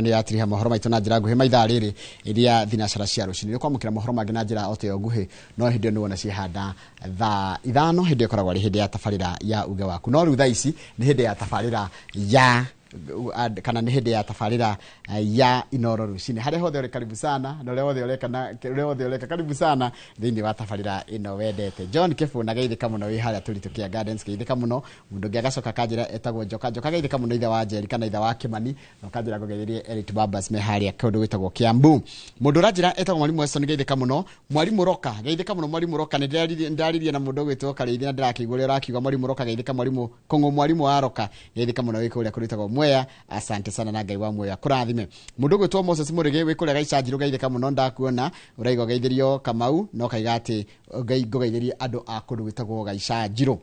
Nĩ yatiriha mohoro maitũ na njĩra nguhĩ maithaa rĩrĩ iria thinacara cia rũcinĩ. Nĩ kwamũkĩra mohoro mangĩ na njĩra o ta ĩyo nguhĩ, no hĩndĩ ĩyo nĩ wona ciĩhanda thaa 5, hĩndĩ ĩyo ĩkoragwo arĩ hĩndĩ ya tabarĩra ya uge waku. No rĩu thaa ici nĩ hĩndĩ ya tabarĩra ya kana nĩ hĩndĩ ya tabarĩra ya Inoro rũcinĩ. Harĩa hothe ũrĩ, karibu sana, na ũrĩa wothe ũreka, na ũrĩa wothe ũreka, karibu sana thĩinĩ wa tabarĩra ĩno wendete. John Kĩbũna, geithĩka mũno wĩ harĩa Tũritũ Kĩa Gardens, geithĩka mũno. Mũndũ ũngĩ agacoka akanjĩra etagwo Njoka. Njoka, geithĩka mũno, ithe wa Njeri kana ithe wa Kĩmani, na ũkanjĩra ngũgeithĩrie Eric Babas me harĩa kũndũ gwĩtagwo Kiambu. Mũndũ ũranjĩra etagwo Mwarimũ Weston, geithĩka mũno. Mwarimũ Roka, geithĩka mũno. Mwarimũ Roka, nĩ ndĩraririe na mũndũ ũgwĩtwo Karĩithi na ndĩrakĩigua ũrĩa ũrakiuga. Mwarimũ Roka, geithĩka. Mwarimũ Kũng'ũ, mwarimũ wa Roka, geithĩka mũno wĩ kũrĩa kũrĩtagwo Mwea, asante sana na Ngai wa muoyo akũrathime. Mũndũ ũgwĩtwo Moses Mũrĩgĩ wĩ kũrĩa Gaicanjirũ, geithĩka mũno. Ndakuona ũraiga ũgeithĩrio Kamau, no kaiga atĩ Ngai ngũgeithĩrie andũ a kũndũ gwĩtagwo Gaicanjirũ.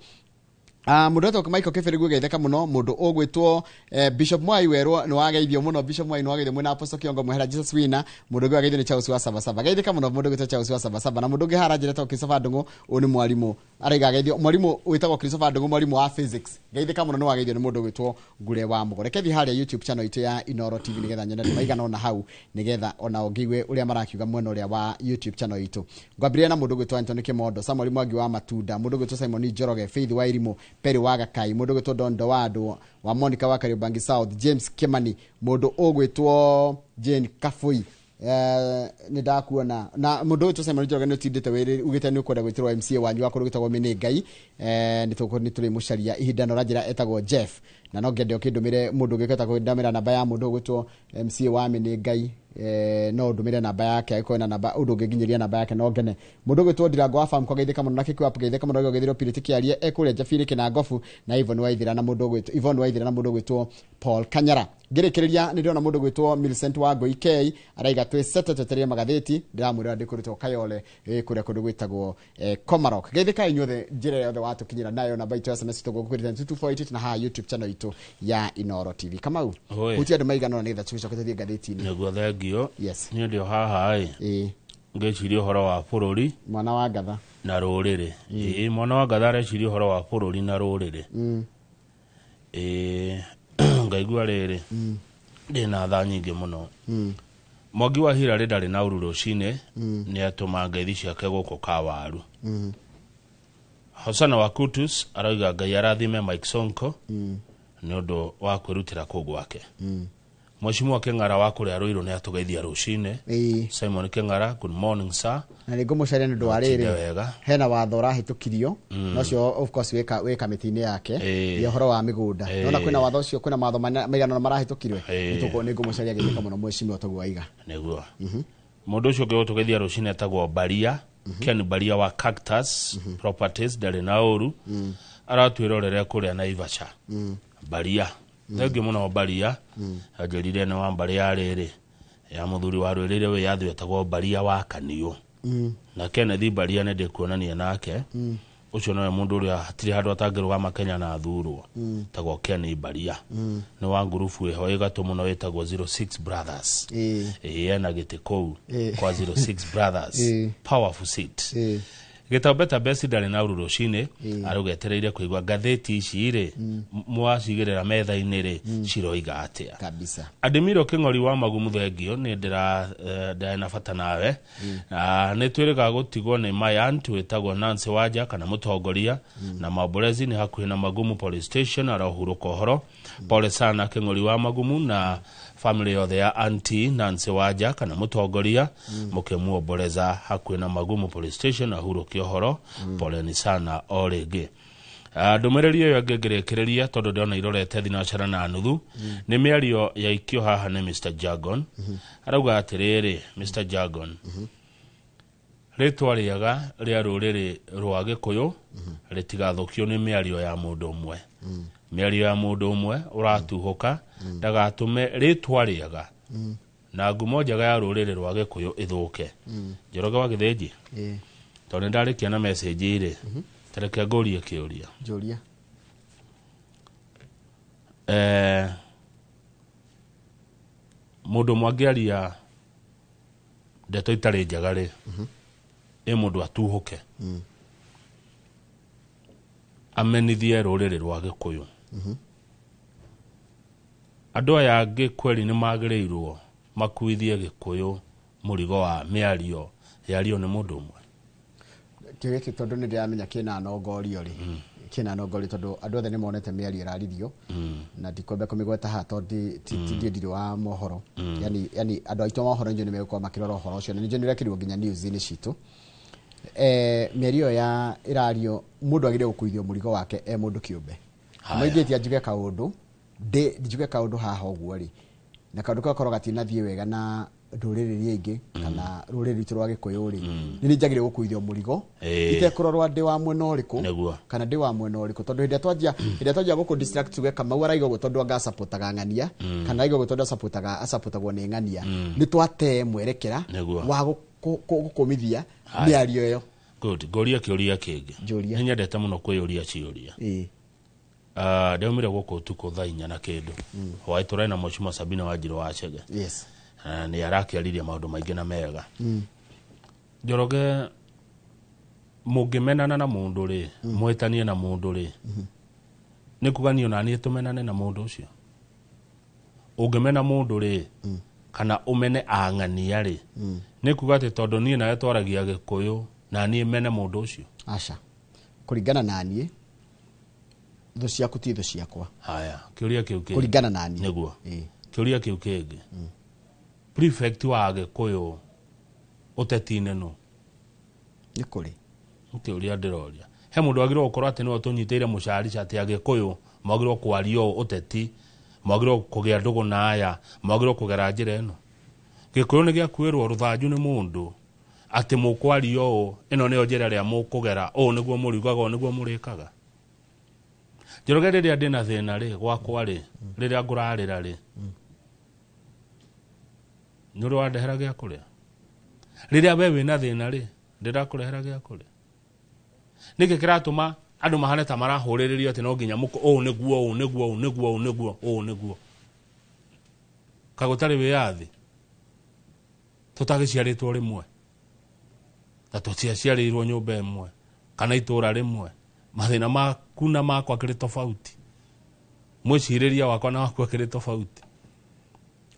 Mũndũ wetwo Michael Kĩbĩrĩgu, geithĩka mũno. Mũndũ ũgwĩtwo Bishop Mwai werwo nĩ wageithio mũno. Bishop Mwai, nĩ wageithio mwĩna Apostle Kiongo Mwehera Jesus Wina. Mũndũ ũngĩ wageithio nĩ Charles wa Sabasaba, geithĩka mũno mũndũ ũgwĩtwo Charles wa Sabasaba. Na mũndũ ũngĩ hara njĩra etagwo Christopher Ndung'u, ũyũ nĩ mwarimũ, araiga ageithio mwarimũ wĩtagwo Christopher Ndung'u, mwarimũ wa physics, geithĩka mũno, nĩ wageithio nĩ mũndũ ũgwĩtwo Ngure wa Mũgo. Reke thiĩ harĩa YouTube channel itũ ya Inoro TV nĩgetha nyone andũ maigana ona hau, nĩgetha ona ũngĩigue ũrĩa marakiuga mwena ũrĩa wa YouTube channel itũ. Ngwambĩrĩria na mũndũ ũgwĩtwo Anthony Kĩmondo, Samuel Mwangi wa Matunda, mũndũ ũgwĩtwo Simon Njoroge, Faith wa Irimũ, Perry wa Gakai, mũndũ ũgwĩtwo Dondo wa andũ wa Monica wa Kariobangi South, James Kimani, mũndũ ũgwĩtwo Jane Kabui, nĩ ndakuona. Na mũndũ ũyũ Simon Njoroge, nĩ ũtindĩte wĩrĩ ugĩte nĩ ũkwenda gwĩtĩrwo MCA wanyu wa kũndũ gwĩtagwo Mĩnĩ Ngai, nĩ tũrĩmũcaria ihinda. Na ũranjĩra etagwo Jeff, na no ngende ũkĩndũmĩre mũndũ ũngĩkĩhota kũndũmĩra namba ya mũndũ ũgwĩtwo MCA wa Mĩnĩ Ngai, no ũndũmĩre namba yake angĩkorwo na namba ũndũ ũngĩnginyĩria namba yake, no ngene. Mũndũ ũgwĩtwo Ndirango wa Farm kwageithĩka mũno na Kĩkũ app, geithĩka mũno. Gĩthĩrwo Piriti Kĩarie ekũrĩa Njabirĩ Kĩnangobu, na Yvonne Waithira na mũndũ ũgwĩtwo Yvonne Waithira na mũndũ ũgwĩtwo Paul Kanyara. Ngĩrĩkĩrĩria, nĩ ndĩrona mũndũ gwĩtwo Millicent wa Ngũi K araiga twĩ sete twetereire magathĩti. Ndĩramwĩra ndĩkũrĩtwo Kayole, kũrĩa kũndũ gwĩtagwo Komarok. Geithĩkai inyuothe njĩra yothe watũkinyĩra nayo. Namba itũ ya SMS itũ gũkũ 22488 na haha YouTube channel itũ ya Inoro TV. Kamau. Oi. Hutia andũ maigana ũna nĩgetha tũcoke tũthiĩ ngathĩti-inĩ. Nĩguo, thengio. Yes. Niĩ ndĩ o haha ĩ ngĩciria ũhoro wa bũrũri Mwana wa ngatha. na rũrĩrĩ. Ĩĩ, mwana wa ngatha areciria ũhoro wa bũrũri na rũrĩrĩ. Ĩĩ, ngaigua rĩrĩ ndĩna tha nyingĩ mũno. Mwangi wa Hirarĩ ndarĩ na ũru rũcinĩ, nĩ atũma ngeithi ciake gũkũ Kawaru. Hosana wa Kutus arauga Ngai arathime Mike Sonko nĩ ũndũ wa kwĩrutĩra kũu gwake. Mheshimiwa Kĩng'ara wa kũrĩa Rũirũ nĩ atũgeithia rũcinĩ. Simon Kĩng'ara, good morning, sir. Na nĩ ngũmũcaria nĩ ũndũ wa Ũtinde rĩrĩ wega. Hena watho ũrahĩtũkirio, na ũcio of course wĩ kamĩtĩ-inĩ yake ya ũhoro wa mĩgũnda. Nona kwĩna watho ũcio, kwĩna mawatho maigana ũna marahĩtũkirio. Nĩ ngũmũcaria. Geithĩka mũno mheshimiwa toguo waiga. Nĩguo. Mũndũ ũcio ũngĩ ũtũgeithia rũcinĩ etagwo Baria Ken Baria wa Cactus Properties, ndarĩ na ũru, aratwĩrorere kũrĩa Naivasha. Baria, thengio mũno. Baria anjĩrire nĩ wa mbarĩ ya rĩrĩ ya mũthuri wa rwĩrĩire wĩyathi wetagwo Baria wa Kaniũ. Na Kenneth Baria nĩ ndĩkuonania nake, ũcio nowe mũndũ ũrĩa hatirĩ handũ atangĩrũgama Kenya na athurwo, tagwo Ken Baria, nĩ wa ngurubu ĩho ĩ gatũ mũno ĩtagwo 06 Brothers. Ĩĩ, ena gĩtĩ kũu kwa 06 Brothers. Powerful seat. Gĩtombe besi ndarĩ na ũru rũcinĩ, arauga etereire kũigua ngathĩti ici rĩ mwacigĩrĩra metha-inĩ rĩ ciroiga atĩa. Kabisa. Adimiro Kĩng'ori wa Magumu, thengio, nĩ ndĩra ndarĩ na bata nawe. Nĩ twĩrĩga gũtigwo nĩ Mayant wĩtagwo Nancy Wanja kana mũtongoria na Maborezi nĩ hakuhĩ na Magumu Police Station, arohurũka ũhoro. Pole sana Kĩng'ori wa Magumu na family yothe ya Auntie Nancy Wanja kana mũtongoria, mũkĩmuomboreza hakuhĩ na Magumu Police Station, ahurũke ũhoro. Poleni sana o rĩngĩ. Ndũmĩrĩri ĩyo ĩngĩ ngĩrĩkĩrĩria, tondũ ndĩrona irorete thinacara na nuthu, nĩ mĩario yaikio haha nĩ Mr Jagon. Arauga atĩrĩrĩ, Mr Jagon, rĩtwa rĩega rĩa rũrĩrĩ rwa Gĩkũyũ rĩtigathũkio nĩ mĩario ya mũndũ ũmwe. Mĩario ya mũndũ ũmwe ũratuhũka ndagatũme rĩtwa rĩega na ngumo njega ya rũrĩrĩ rwa Gĩkũyũ ĩthũke. Njoroge wa Gĩthĩnji, tondũ nĩ ndarĩkia na message rĩ, tareke ngũrie kĩũria. Njũria. Mũndũ ũmwe angĩaria ndeto itarĩ njega rĩ, ĩ mũndũ atuhũke amenithie rũrĩrĩ rwa Gĩkũyũ. Andũ aya angĩ kweli nĩ magĩrĩirwo makuithie Gĩkũyũ mũrigo wa mĩario yario nĩ mũndũ ũmwe. Kĩo gĩkĩ tondũ nĩ ndĩramenya kĩna nongorio rĩ, kĩna nongorio tondũ andũ othe nĩ monete mĩario ĩraririo, na ndikwenda kũmĩgweta haha tondũ ti ndirĩ wa mohoro. Yani andũ aitũ a mohoro nĩ megũkorwo makĩrora ũhoro ũcio, na nĩ njũĩ nĩ ũrekĩrirwo nginya news-inĩ citũ. Mĩario ya ĩrario mũndũ agĩrĩire gũkuithio mũrigo wake e mũndũ kĩũmbe. Maingĩtie njuge kaũndũ, njuge kaũndũ haha ũguo rĩ, na kaũndũ kau korwo gatinathiĩ wega na ndũrĩrĩ iria ingĩ kana rũrĩrĩ rwitũ rwa Gĩkũyũ rĩ, nĩ niĩ njagĩrĩirwo gũkuithio mũrigo itekũrorwo ndĩ wa mwena ũrĩkũ kana ndĩ wa mwena ũrĩkũ, tondũ hĩndĩ ĩrĩa twanjia gũkũ distract tuge Kamau araiga ũguo tondũ anga acapotaga ng'ania, kana araiga ũguo tondũ acapotagwo nĩ ng'ania, nĩ twatee mwerekera wa gũkũmithia mĩario ĩyo. Good. Ngũria kĩũria kĩngĩ. Nĩ nyendete mũno kwĩyũria ciũria. Ndaumire gũkũ ũtukũ thaa 4 na kĩndũ. Hwaĩ tũraĩ na Mheshimiwa Sabina Wanjirũ wa Chege. Yes. Nĩ arakĩaririe maũndũ maingĩ na mega. Njoroge, mũngĩmenana na mũndũ rĩ, mũhĩtanie na mũndũ rĩ, nĩ kuga niĩ ona niĩ tũmenane na mũndũ ũcio? Ũngĩmena mũndũ rĩ, kana ũmene ang'ania rĩ, nĩ kuga atĩ tondũ niĩ nawe twaragia Gĩkũyũ na niĩ mene mũndũ ũcio? Aca. Kũringana na niĩ, thũ ciaku ti thũ ciakwa. Haya, kĩũria kĩu kĩngĩ. Kũringana na niĩ. Nĩguo. Kĩũria kĩu kĩngĩ. Prefect wa Gĩkũyũ ũteti-inĩ nũ? Nĩ kũrĩ. Kĩũria ndĩroria. He mũndũ wagĩrĩirwo gũkorwo atĩ nĩwe ũtũnyitĩire mũcarica atĩ Agĩkũyũ mwagĩrĩirwo kwaria ũũ ũteti, mwagĩrĩirwo kũgĩa ndũgũ na aya, mwagĩrĩirwo kũgera njĩra ĩno. Gĩkũyũ nĩ gĩakuĩrwo rũthanju nĩ mũndũ atĩ mũkwaria ũũ, ĩno nĩyo njĩra ĩrĩa mũkũgera, ũũ nĩguo mũriugaga, ũũ nĩguo mũrĩkaga. Njoroge, rĩrĩa ndĩna thĩna rĩ, gwakwa rĩ, rĩrĩa ngũrarĩra rĩ, nĩ ũrĩ wandehera gĩa kũrĩa? Rĩrĩa we wĩna thĩna rĩ, ndĩrakũrehera gĩa kũrĩa? Nĩkĩ kĩratũma andũ mahane ta marahũrĩrĩrio atĩ no nginya ũũ nĩguo, ũũ nĩguo, ũũ nĩguo, ũũ nĩguo, ũũ nĩguo? Kaĩ gũtarĩ wĩyathi? Tũtagĩciarĩtwo rĩmwe, na tũtiaciarĩirwo nyũmba ĩmwe kana itũũra rĩmwe, mathĩna maku na makwa akĩrĩ tofauti, mwĩcirĩria wakwa na waku akĩrĩ tofauti.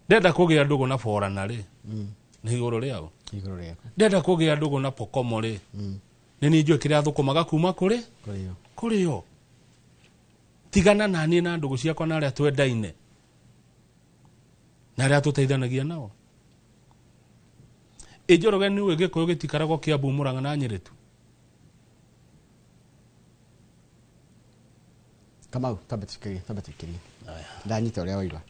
Ndenda kũgĩa ndũgũ na Borana rĩ, nĩ igũrũ rĩao. Igũrũ rĩaku. Ndenda kũgĩa ndũgũ na Pokomo rĩ, nĩ niĩ njũĩ kĩrĩa thũkũmaga kuma kũrĩ? Kũrĩ o. Tigana na niĩ na ndũgũ ciakwa na arĩa twendaine na arĩa tũteithanagia nao. Ĩ Njoroge, nĩ ũĩ Gĩkũyũ gĩtikaragwo Kĩambu, Mũrang'a na Nyĩrĩ tu? Kamau, tambe tuikirie. Ndanyita ũrĩa waigua.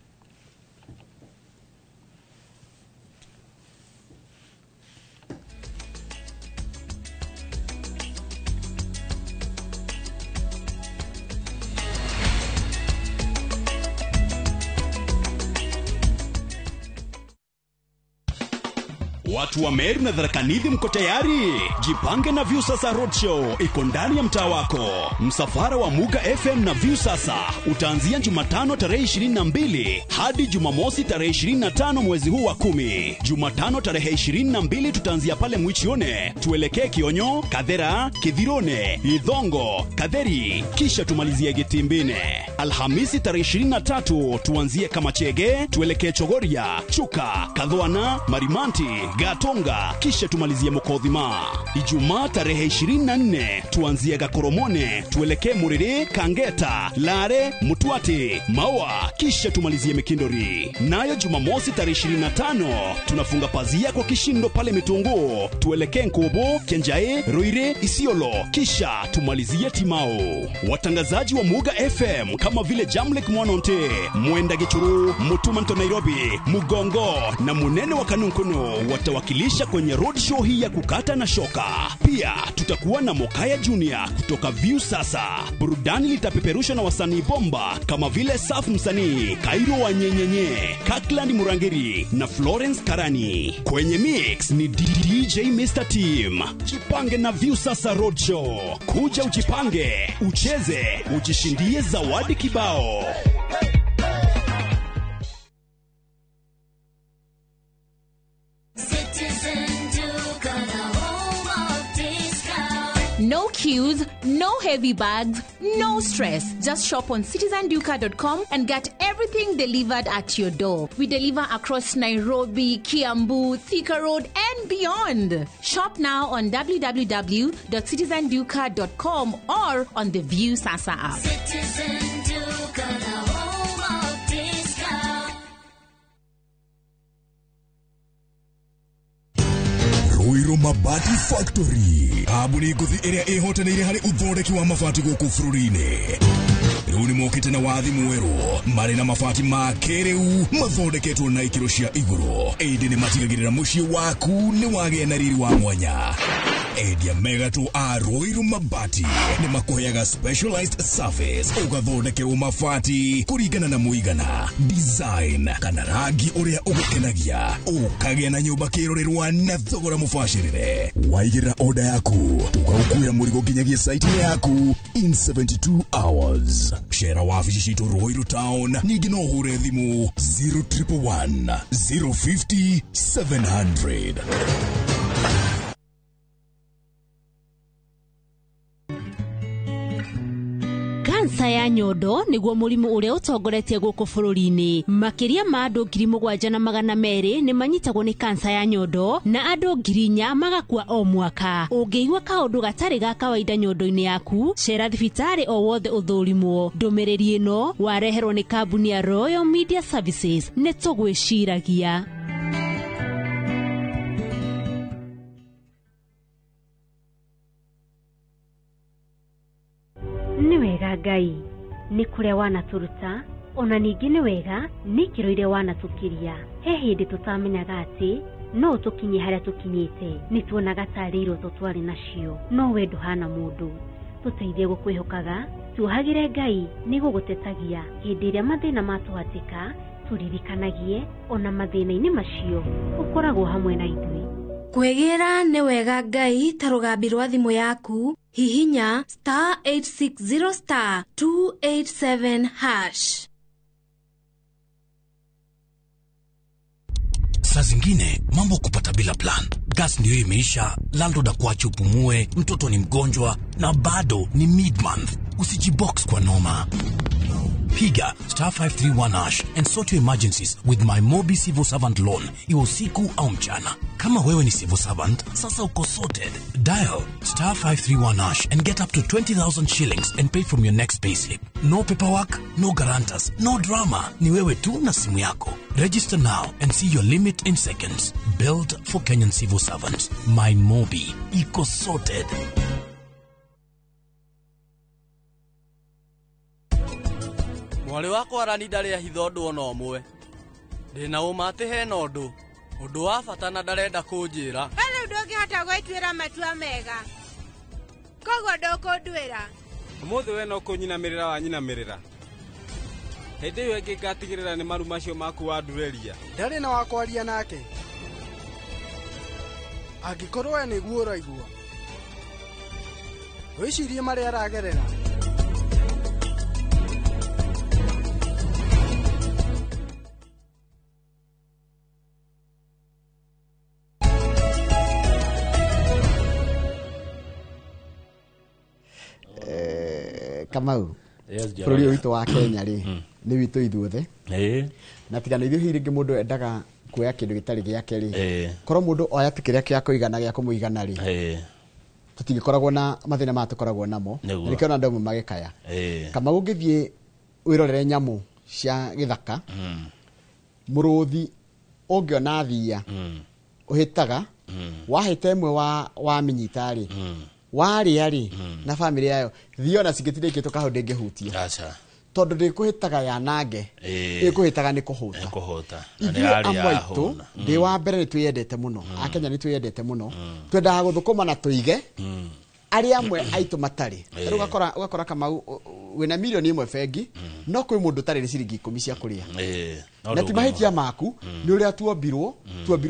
Watu wa Meru na Tharaka Nithi mko tayari? Jipange na Viusasa Roadshow iko ndani ya mtaa wako. Msafara wa Muga FM na Viusasa utaanzia Jumatano tarehe 22 hadi Jumamosi tarehe 25 mwezi huu wa 10. Jumatano tarehe 22 tutaanzia pale Mwichione, tuelekee Kionyo, Kathera, Kithirone, Ithongo, Katheri, kisha tumalizie Gitimbine. Alhamisi tarehe 23 tuanzie Kamachege, tuelekee Chogoria, Chuka, Kathwana, Marimanti, Gatonga, kisha tumalizie Mukothima. Ijumaa tarehe 24 tuanzie Gakoromone, tuelekee Muriri, Kangeta, Lare, Mutwati, Maua, kisha tumalizie Mikindori. Nayo Jumamosi tarehe 25 tunafunga pazia kwa kishindo pale Mitungu, tuelekee Nkobo, Kenjae, Ruire, Isiolo, kisha tumalizie Timao. Watangazaji wa Muga FM kama vile Jamlek Mwanonte, Mwenda Gichuru, Mutumanto Nairobi, Mugongo na Munene wa Kanunkuno watawakilisha kwenye roadshow hii ya kukata na shoka. Pia tutakuwa na Mokaya Junior kutoka Viusasa. Burudani litapeperushwa na wasanii bomba kama vile Saf Msanii, Kairo wa Nyenyenye, Kakland Murangiri na Florence Karani. Kwenye mix ni DJ Mr. Team. Jipange na Viusasa Roadshow. Kuja ujipange, ucheze, ujishindie zawadi kibao. No queues, no heavy bags, no stress. Just shop on citizenduka.com and get everything delivered at your door. We deliver across Nairobi, Kiambu, Thika Road, and beyond. Shop now on www.citizenduka.com or on the View Sasa app. Citizen Duka, the home of discount. Ruiru Mabati Factory kambuni ngũthi ĩrĩa ĩhotanĩire harĩ ũthondeki wa mabati gũkũ bũrũri-inĩ. Rĩu nĩ mokĩte na wathi mwerũ marĩ na mabati ma kĩrĩu mathondeketwo na ikĩro cia igũrũ, ĩndĩ nĩ matigagĩrĩra mũciĩ waku nĩ wagĩa na riri wa mwanya. Endia megatũ a Ruiru Mabati nĩ makũheaga specialized service ũgathondekerwo mabati kũringana na mũigana, design kana rangi ũrĩa ũgũkenagia, ũkagĩa na nyũmba kĩrorerwa na thogora mũbacĩrĩre. Waigĩrĩra oda yaku tũgagũkuĩra mũrigo nginyagia site yaku in 72 hours. Cera wabici citũ Ruiru Town, ningĩ no ũhũre thimũ 0111 050 700. Kansa ya nyondo niguo mũrimũ ũrĩa ũtongoretie gũkũ bũrũri-inĩ. Makĩria ma andũ 7,200 nĩ manyitagwo nĩ kansa ya nyondo na andũ 4,000 magakua o mwaka. Ũngĩigua kaũndũ gatarĩ ga kawaida nyondo-inĩ yaku, cera thibitarĩ o wothe ũthũrimwo. Ndũmĩrĩri ĩno wareherwo nĩ kambuni ya Royal Media Services. Nĩ tũgwĩciragia. Nĩ wega Ngai nĩ kũrĩa wanatũruta, ona ningĩ nĩ wega nĩ ikĩro iria wanatũkiria. He hĩndĩ tũtamenyaga atĩ no tũkinye harĩa tũkinyĩte, nĩ tuonaga tarĩ iroto twarĩ nacio, no we ndũhana mũndũ. Tũteithie gũkwĩhokaga, tuohagĩre Ngai nĩ gũgũtetagia hĩndĩ ĩrĩa mathĩna matũhatĩka, tũririkanagie ona mathĩna-inĩ macio ũkoragwo hamwe na ithuĩ. Kwĩgĩra nĩ wega Ngai ta rũgambi rwa thimũ yaku, hihinya star 860 star 287 hash. Saa zingine mambo kupata bila plan. Gas ndio imeisha, landlord akuache upumue, mtoto ni mgonjwa na bado ni mid-month. Usijibox kwa noma. Piga star 531 hash and sort your emergencies with my Mobi Civil Servant Loan, iwe usiku au mchana. Kama wewe ni civil servant, sasa uko sorted. Dial star 531 hash and get up to 20,000 shillings and pay from your next payslip. No paperwork, no guarantors, no drama. Ni wewe tu na simu yako. Register now and see your limit in seconds. Built for Kenyan civil servants. My Mobi. Iko sorted. Mwarĩ wakwa arani ndarĩ ahitha ũndũ ona ũmwe. Ndĩna ũma atĩ hena ũndũ wa bata na ndarenda kũnjĩra. We rĩu ndũngĩhota gwĩtuĩra matua mega, koguo ndũkũnduĩra. Ũmũthĩ we no kũnyinamĩrĩra wanyinamĩrĩra. Hĩndĩ ĩyo ĩngĩ ngatigĩrĩra nĩ maru macio maku wandurĩria. Ndarĩ na wa kwaria nake. Angĩkorwo we nĩguo ũraigua, wĩcirie marĩa aragerera. Kamau, bũrũri witũ wa Kenya rĩ nĩ witũ ithuothe, na tigana ithuĩ hihi rĩngĩ mũndũ endaga kuoya kĩndũ gĩtarĩ gĩake rĩ, korwo mũndũ oya tu kĩrĩa gĩa kũigana gĩa kũmũigana rĩ, tũtingĩkoragwo na mathĩna maya tũkoragwo namo, na nĩkĩo ona andũ amwe magĩkaya. Kamau, ũngĩthiĩ wĩrorere nyamũ cia gĩthaka, mũrũthi ũngĩona thiia ũhĩtaga, wahĩta ĩmwe wamĩnyita rĩ, warĩa rĩ na bamĩrĩ yayo, thiĩ ona cingĩtinda ikĩtũka hau ndĩngĩhutia, tondũ ndĩkũhĩtaga yanange, ĩkũhĩtaga nĩ kũhũta. Ithuĩ amwe aitũ, ndĩ wa mbere nĩ twĩyendete mũno, Akenya nĩ twĩyendete mũno, twendaga gũthũkũma na tũige arĩa amwe aitũ matarĩ. Rĩu ũgakora Kamau wĩna milioni 1 bengi, no kwĩ mũndũ ũtarĩ nĩ ciringi 10 cia kũrĩa. Na ti mahĩtia maku, nĩ ũrĩa tuombirwo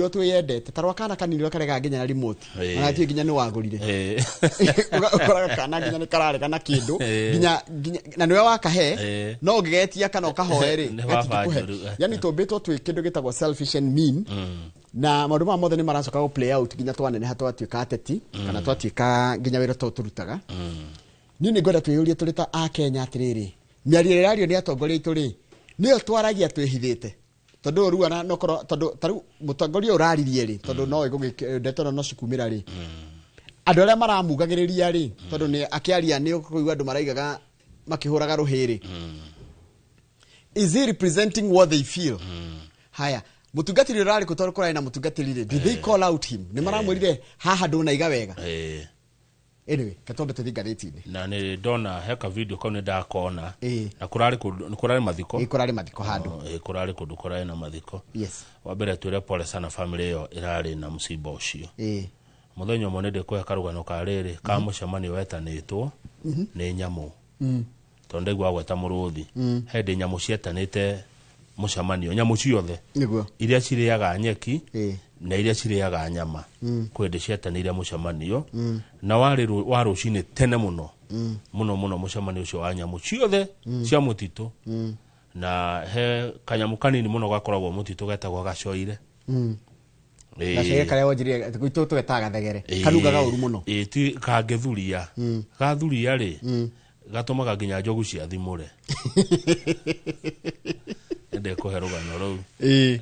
twĩyendete. Ta rwa kana kanini karegaga nginya na remote, ona gatiũĩ nginya nĩ wagũrire. Ũkoraga kana nginya nĩ kararega na kĩndũ, nginya na nĩwe wakahe, no ũngĩgetia kana ũkahoe rĩ, gatingĩkũhe. Yani tũmbĩtwo twĩ kĩndũ gĩtagwo selfish and mean. Na maũndũ maya mothe nĩ maracoka gũ play out nginya twaneneha twatuĩka ateti kana twatuĩka nginya wĩra tũũ tũrutaga. Niĩ nĩ ngwenda twĩyũrie tũrĩ ta akenya atĩrĩrĩ, mĩario ĩrĩa ĩrario nĩ atongoria aitũ rĩ, nĩyo twaragia twĩhithĩte, tondũ ũyũ rĩu ona nokorwo tondũ ta rĩu mũtongoria ũyũ ũraririe rĩ, tondũ no ĩgũgĩ ndeto ĩno no cikumĩra rĩ, andũ arĩa maramugagĩrĩria rĩ, tondũ nĩ akĩaria nĩ ũkũigua andũ maraigaga makĩhũraga rũhĩ rĩ, is he representing what they feel? Haya, mũtungatĩri ũrarĩ kũ? Tondũ kũrarĩ na mũtungatĩri rĩ, did they call out him? Nĩ maramwĩrire haha ndũnaiga wega? Anyway, katwambe tũthiĩ ngathĩti-inĩ. Na nĩ ndona heka video kau, nĩ ndakona na kũrarĩ kũndũ, nĩ kũrarĩ mathiko. Ĩ, kũrarĩ mathiko handũ. Oh, ĩ, kũrarĩ kũndũ kũrarĩ na mathiko. Wa mbere twĩre pole sana family ĩyo ĩrarĩ na mũciba ũcio. Mũthenya ũmwe nĩ ndĩkũhe karũgano ka rĩrĩ ka mũcemanio wetanĩtwo nĩ nyamũ, tondũ ndaigua gweta mũrũthi. He ndĩ nyamũ cietanĩte mũcemanio, nyamũ ciothe iria cirĩaga nyeki na iria cirĩaga nyama. Kwĩ hĩndĩ cietanĩire mũcemanio na warĩ wa rũcinĩ tene mũno mũno mũno, mũcemanio ũcio wa nyamũ ciothe cia mũtitũ. Na he kanyamũ kanini mũno gakoragwo mũtitũ getagwo gacoire. Gacoire karĩa wonjire gwitũ twetaga gathegere, kanungaga ũru mũno. Ĩ, ti kangĩthuria, gathuria rĩ, gatũmaga nginya njogu ciathimũre. Ndĩkũhe rũgano rũu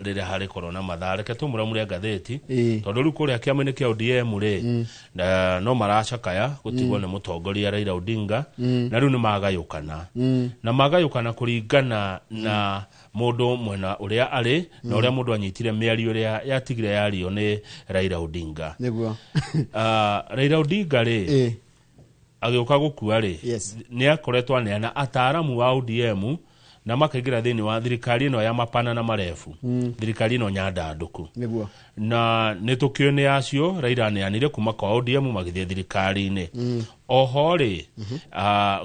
rĩrĩa harĩkorwo na mathaa. Reke tũmũramũre ngathĩti, tondũ rĩu kũrĩa kĩama-inĩ kĩa ODM rĩ, na no maracakaya gũtigwo nĩ mũtongoria Raila Odinga. Na rĩu nĩ magayũkana, na magayũkana kũringana na mũndũ mwena ũrĩa arĩ na ũrĩa mũndũ anyitire mĩario ĩrĩa yatigire yario nĩ Raila Odinga. Raila Odinga rĩ, agĩũka gũkua rĩ, nĩ akoretwo aneana ataaramu a ODM na makaingĩra thĩinĩ wa thirikari ĩno ya mapana na marefu, thirikari ĩno nyandandũku. Na nĩ tũkĩũĩ nĩ acio Raila aneanire kuma kwa ODM magĩthiĩ thirikari-inĩ. Oho rĩ,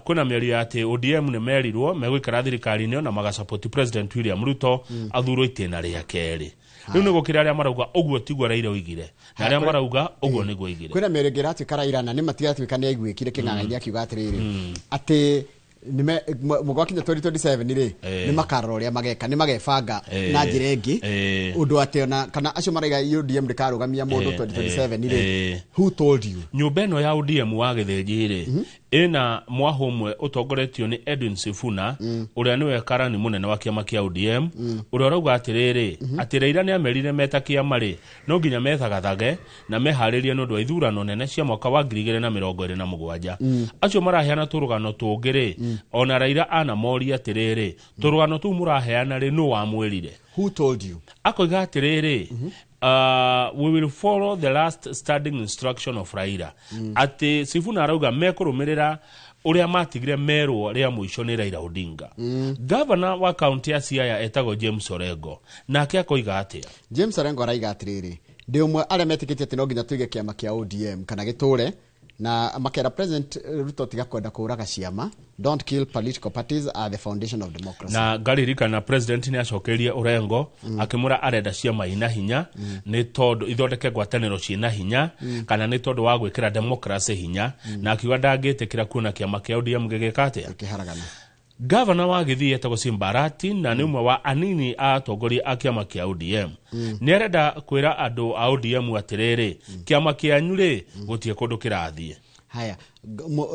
kwĩna mĩario ya atĩ ODM nĩ merirwo megũikara thirikari-inĩ ĩyo na magasupport President William Ruto athurwo itĩna rĩa kerĩ. Rĩu nĩ gũkĩrĩ arĩa marauga ũguo tiguo Raila oigire, na arĩa marauga ũguo nĩguo oigire. Kwĩna mĩario ĩngĩ ĩratuĩka Raila na nĩ matiratuĩka nĩ aiguĩkire kĩng'ang'a-inĩ akiuga atĩrĩrĩ, atĩ mũgwakinya 2027 rĩ, nĩ makarora ũrĩa mageka, nĩ magebanga na njĩra ĩngĩ, ũndũ atĩ ona kana acio maraiga ODM ndĩkarũgamia mũndũ 2027 rĩ, who told you? Nyũmba ĩno ya ODM wa gĩthĩnji rĩ, ĩna mwahũ ũmwe ũtongoretio nĩ Edwin Sifuna, ũrĩa nĩwe karani mũnene wa kĩama kĩa ODM, ũrĩa ũrauga atĩrĩrĩ, atĩ Raila nĩ amerire meta kĩama rĩ, no nginya methagathage na meharĩrie nĩ ũndũ wa ithurano nene cia mwaka wa 2027. Acio maraheana tũrũgano tũngĩ rĩ, ona Raila anamoria atĩrĩrĩ, tũrũgano tũu mũraheana rĩ, nũ wamwĩrire? Who told you? Akoiga atĩrĩrĩ, we will follow the last standing instruction of Raila. Atĩ Sifuna arauga mekũrũmĩrĩra ũrĩa matigire merwo rĩa mũico nĩ Raila Odinga. Gavana wa kaunti ya Siaya etagwo James Orengo, nake akoiga atĩa? James Orengo araiga atĩrĩrĩ, ndĩ ũmwe arĩa metĩkĩtie atĩ no nginya tũige kĩama kĩa ODM kana gĩtũre, na makera President Ruto tiga kwenda kũraga ciama, don't kill political parties, are the foundation of democracy. Na ngaririkana president nĩ acokeirie Orengo akĩmwĩra arenda ciama ina hinya nĩ tondũ ithondeke ngwatanĩro ciĩna hinya, kana nĩ tondũ wa gwĩkĩra democracy hinya, na akiuga ndangĩtĩkĩra kuona kĩama kĩa ODM gĩgĩka atĩa? Gĩkĩharagana. Gavana wa Gĩthii etagwo Simbarati, na nĩ ũmwe wa anini a atongoria a kĩama kĩa ODM, nĩ arenda kwĩra andũ a ODM atĩrĩrĩ, kĩama kĩanyu rĩ, gũtirĩ kũndũ kĩrathiĩ. Haya,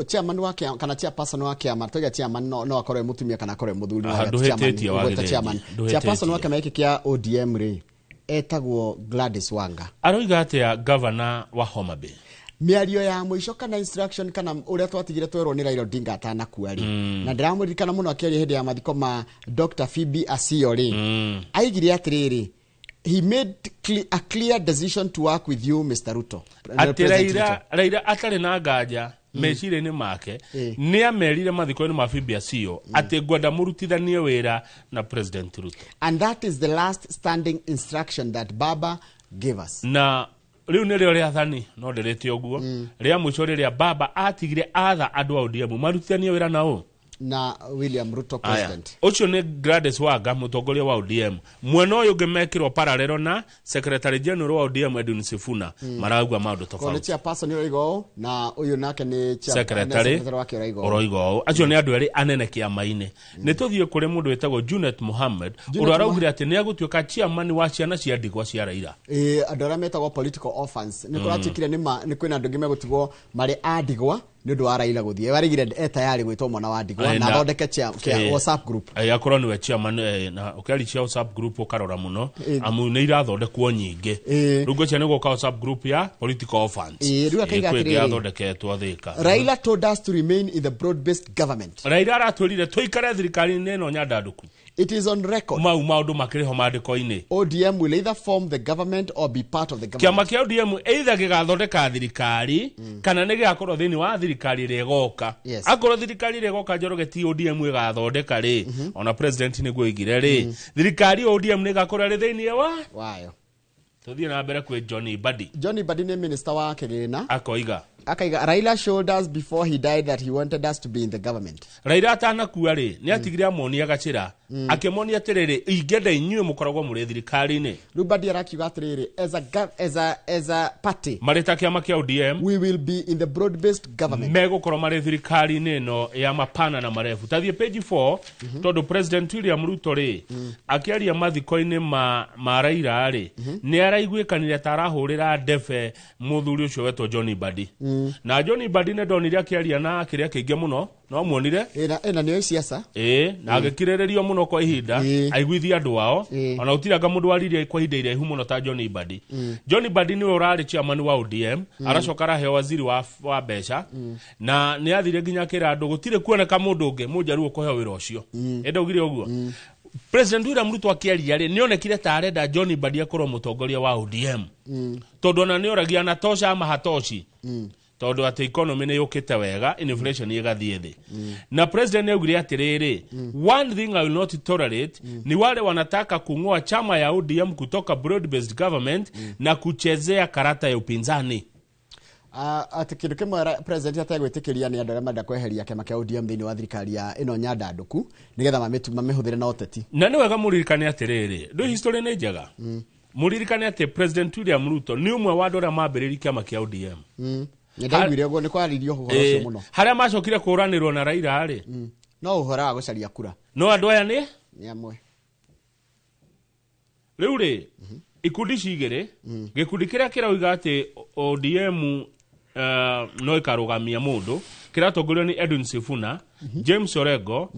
chairman wa kĩama kana chairperson wa kĩama, tuge chairman no akorwo e mũtumia kana akorwo e mũthuri, no Aha, agĩte chairman, ndũhĩtĩtie wa ũgweta Gĩthĩnji, chairman. ndũhĩtĩtie. Chairperson wa kĩama gĩkĩ kĩa ODM rĩ, etagwo Gladys Wanga. Aroiga atĩa gavana wa Homa Bay? Mĩario ya mũico kana instruction kana ũrĩa twatigire twerwo nĩ Raila Odinga atanakua rĩ, na ndĩramũririkana mũno akĩaria hĩndĩ ya mathiko ma Dr. Phoebe Asiyo rĩ, aigire atĩrĩrĩ, he made a clear decision to work with you, Mr. Ruto. Atĩ President Raila Ruto. Raila atarĩ na nganja meciria-inĩ make nĩ amerire mathiko-inĩ ma Phoebe Asiyo atĩ ngwenda mũrutithanie wĩra na President Ruto. And that is the last standing instruction that Baba gave us. Na rĩu nĩrĩo rĩathani no ndĩrĩte ũguo rĩa mũico rĩrĩa baba atigire atha andũ a ODM marutithanie wĩra nao. Na William Ruto president. Ũcio nĩ Gladys Wanga, mũtongoria wa ODM. Mwena ũyũ ũngĩ mekĩrwo parallel na secretary general wa ODM Edwin Sifuna. Marauga maũndũ Ko nĩ tofauti. chairperson ũraiga ũũ na ũyũ nake nĩ Secretary secretary wake ũraiga ũũ. ũroiga ũũ. Acio nĩ andũ erĩ anene kĩama-inĩ. Nĩ tũthiĩ kũrĩ mũndũ wĩtagwo Junet Mohammed, Junet ũrĩa araugire atĩ nĩ egũtuĩka chairman wa ciana cia ndigwa cia Raila. Andũ arĩa metagwo political orphans nĩ kũratuĩkire nĩ ma nĩ kwĩna andũ angĩ megũtigwo marĩ a ndigwa nĩ ũndũ wa Raila gũthiĩ. Arigire e tayari gwĩtwo mwana wa ndigwa na athondeke WhatsApp group. Akorwo nĩwe chairman, na ũkĩaria cia WhatsApp group ũkarora mũno, amu nĩ irathondekwo nyingĩ. Rĩu ngwĩciria nĩ gũka WhatsApp group ya political orphans. Rĩu akaiga Kwĩ ĩngĩ atĩrĩrĩ. yathondeketwo Thĩka. Raila told us to remain in the broad-based government. Raila aratwĩrire tũikare thirikari-inĩ ĩno nyandandũku. It is on record. Mau maũndũ makĩrĩ ho maandĩko-inĩ. ODM will either form the government or be part of the government. Kĩama kĩa ODM either gĩgathondeka thirikari kana nĩ gĩgakorwo thĩinĩ wa thirikari ĩrĩa ĩgoka. Yes. Akorwo thirikari ĩrĩa ĩgoka Njoroge ti ODM ĩgathondeka rĩ, ona president nĩguo oigire rĩ, thirikari ODM nĩ ĩgakorwo ĩrĩ thĩinĩ wa wayo. Tũthiĩ na mbere kwĩ John Mbadi. John Mbadi nĩ minister wa kĩgĩna. Akoiga. Akaiga Raila showed us before he died that he wanted us to be in the government. Raila atanakua rĩ, nĩ atigire amonia gacĩra, akĩmonia atĩrĩrĩ, ingĩenda inyuĩ mũkoragwo mũrĩ thirikari-inĩ. Rĩu Mbadi arakiuga atĩrĩrĩ, as a party marĩ ta kĩama kĩa ODM, we will be in the broad-based government. Megũkorwo marĩ thirikari-inĩ ĩno ya mapana na marefu. Tathiĩ page 4, tondũ President William Ruto rĩ, akĩaria mathiko-inĩ ma Raila rĩ, nĩ araiguĩkanire ta arahũrĩra ndebe mũthuri ũcio wetwo John Mbadi. Na John Mbadi nĩ ndonire akĩaria na kĩrĩa kĩingĩ mũno, no muonire. Ĩna nĩyo siasa. Na agĩkirĩrĩrio mũno kwa ihinda, aiguithia andũ ao, ona gũtirĩ anga mũndũ waririe kwa ihinda iraihu mũno ta John Mbadi. John Mbadi nĩwe ũrarĩ chairman wa ODM, aracoka araheo waziri wa mbeca, na nĩ athire nginya akĩra andũ gũtirĩ kuoneka mũndũ ũngĩ mũnjaruo kũheo wĩra ũcio. Ĩnda augire ũguo. President William Ruto akĩaria rĩ, nĩonekire ta arenda John Mbadi akorwo mũtongoria wa ODM. Tondũ ona nĩoragia anatosha ama hatoshi. Tondũ atĩ economy nĩ yũkĩte wega, inflation ĩgathiĩ thĩ. Na president nĩaugire atĩrĩrĩ, one thing I will not tolerate ni wale wanataka kung'oa chama ya ODM kutoka broad-based government na kuchezea karata ya upinzani. Atĩ kĩndũ kĩmwe president ategwĩtĩkĩria nĩ andũ arĩa marenda kweheria kĩama kĩa ODM thĩinĩ wa thirikari ya ĩno nyandandũku nĩgetha mamĩhũthĩre na ũteti. Na nĩ wega mũririkane atĩrĩrĩ, ndũ history nĩ njega. Mũririkane atĩ President William Ruto nĩ ũmwe wa andũ arĩa mambĩrĩirie kĩama kĩa ODM. Nĩ ndaiguire ũguo, nĩ kwarĩrio ũhoro ũcio mũno. Harĩa macokire kũũranĩrwo na Raila rĩ, no ũhoro wa gũcaria kura. No andũ aya nĩ? Nĩ amwe. Rĩu rĩ, ikundi ici igĩrĩ, gĩkundi kĩrĩa kĩrauga atĩ ODM no ĩkarũgamia mũndũ, kĩratongorio nĩ Edwin Sifuna, James Orengo,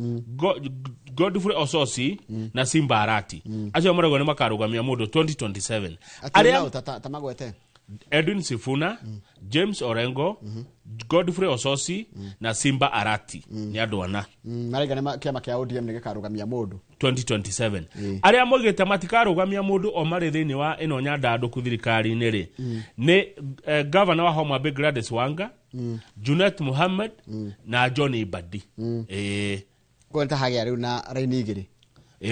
Godfrey Osotsi na Simba Arati. Acio marauga nĩ makarũgamia mũndũ 2027. Arĩa ta magwete? Edwin Sifuna, James Orengo, Godfrey Osotsi na Simba Arati. Nĩ andũ ana. Maraiga nĩ kĩama kĩa ODM nĩ gĩkarũgamia mũndũ 2027. Arĩa moigĩte matikarũgamia mũndũ o marĩ thĩinĩ wa ĩno nyandandũku thirikari-inĩ rĩ, nĩ governor wa Homa Bay Gladys Wanga, Junet Mohammed na John Mbadi. Kwa nĩ hagĩa rĩu na raini igĩrĩ.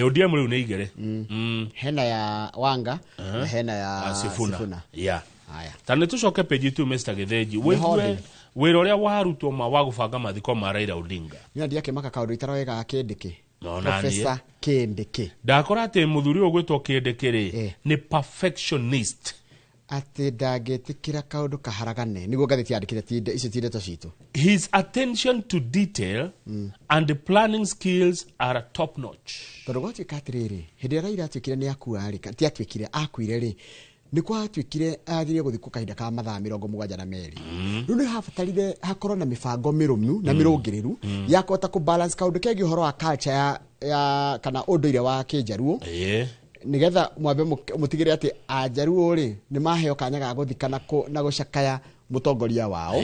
ODM rĩu nĩ igĩrĩ. Hena ya Wanga na hena ya Sifuna. Yeah. Haya. Ta nĩ tũcoke page 2 Mr. Gĩthĩnji. Wĩigue wĩra ũrĩa warutwo ma wa gũbanga mathiko ma Raila Odinga. Nĩ ndiakĩmaka kaũndũ itaroiga Kĩndĩkĩ. No, nani, Professor Kĩndĩkĩ. Ndakora atĩ mũthuri ũyũ ũgwĩtwo Kĩndĩkĩ rĩ, nĩ perfectionist. Atĩ ndangĩtĩkĩra kaũndũ kaharagane. Nĩguo ngathĩti yandĩkĩte icio ti ndeto citũ. His attention to detail and the planning skills are top notch. Tondũ gwatuĩka atĩrĩrĩ, hĩndĩ ĩrĩa Raila atuĩkire nĩ akua rĩ, ti atuĩkire, akuire rĩ, nĩ gwatuĩkire athire gũthikwo kahinda ka mathaa 72. Rĩu nĩ habatarire hakorwo na mĩbango mĩrũmu na mĩrũngĩrĩru ya kũhota kũ balance kaũndũ kegiĩ ũhoro wa culture ya kana ũndũire wa kĩnjaruo. Nĩgetha mwambe mũtigĩrĩre atĩ anjaruo rĩ nĩ maheo kanya ga gũthika na gũcakaya mũtongoria wao.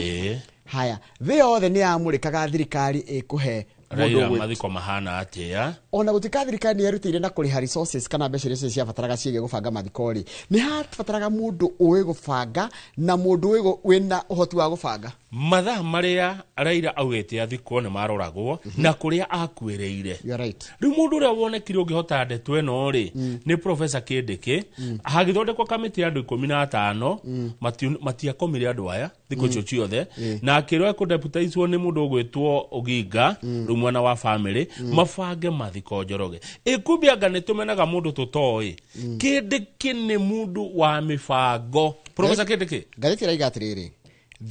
Haya, thĩ yothe nĩ yamũrĩkaga thirikari ĩkũhe Raila mathiko mahana atĩa. Ona gũtuĩka thirikari nĩ yerutĩire na kũrĩha resources kana mbeca iria ciabataraga ciĩgiĩ gũbanga mathiko rĩ, nĩ habataraga mũndũ ũĩ gũbanga na mũndũ wĩna ũhoti wa gũbanga. Mathaa marĩa Raila augĩte athikwo nĩ maroragwo na kũrĩa akuĩrĩire. You are right. Rĩu mũndũ ũrĩa wonekire ũngĩhota ndeto ĩno rĩ, nĩ Professor Kĩndĩkĩ. Hagĩthondekwo kamĩtĩ ya andũ 15, matiakomire andũ aya thikũ icio ciothe, na akĩrwo ekũdeputaicwo nĩ mũndũ ũgwĩtwo Oginga, rĩu mwena wa family mabange mathiko Njoroge. Ĩkumbi anga nĩ tũmenaga mũndũ tũtoĩ. Kindiki nĩ mũndũ wa mĩbango. Professor Kindiki. Ngathĩti ĩraiga atĩrĩrĩ,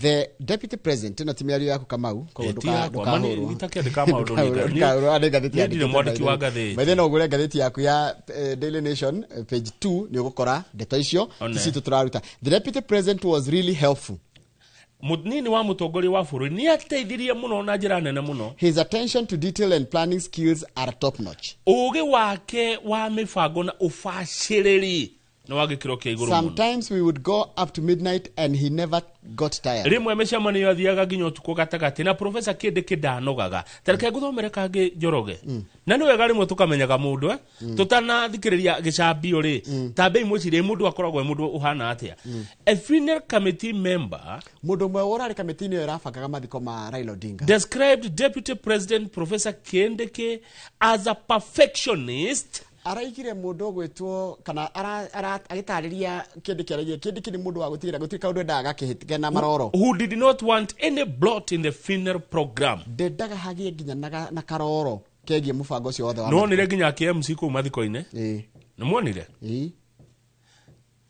the deputy president, ĩno ti mĩario yaku Kamau, koguo Ĩ, ti yakwa, ma ndũkahũrwo. itakĩandĩka maũndũ Ndũkahũrwo, nĩ ngathĩti niĩ ndirĩ yandĩkĩtwo mwandĩki wa by the way. ngathĩti. By the way, no ũgũre ngathĩti yaku ya Daily Nation, page 2 nĩ ũgũkora ndeto icio. One. Ti citũ tũraruta. The deputy president was really helpful. Mũnini wa mũtongoria wa bũrũri nĩ ateithirie mũno na njĩra nene mũno. His attention to detail and planning skills are top notch. Ũgĩ wake wa mĩbango na ũbacĩrĩri nĩ wa gĩkĩro kĩa igũrũ mũno. Sometimes we would go up to midnight and he never got tired. Rĩmwe mĩcemanio athiaga nginya ũtukũ gatagatĩ na Professor Kindiki ndanogaga. Ta reke ngũthomere kangĩ Njoroge, na nĩ wega rĩmwe tũkamenyaga mũndũ, tũtanathikĩrĩria gĩcambio rĩ, ta mbei mwĩcirie mũndũ akoragwo e mũndũ ũhana atĩa. A funeral committee member, Mũndũ ũmwe ũrarĩ kamĩtĩ-inĩ ĩyo ĩrabangaga mathiko ma Raila Odinga, described Deputy President Professor Kindiki as a perfectionist. Araigire mũndũ ũgwĩtwo kana agĩtarĩria Kindiki, araigire Kindiki nĩ mũndũ wa gũtigĩra gũtirĩ kaũndũ endaga gakĩhĩtĩke na maroro, who did not want any blot in the funeral program. Ndendaga hagĩe nginya na karoro kegiĩ mũbango ũcio wothe wa Nĩwonire nginya KMC kũu mathiko-inĩ? Ĩĩ. Nĩmuonire? Ĩĩ.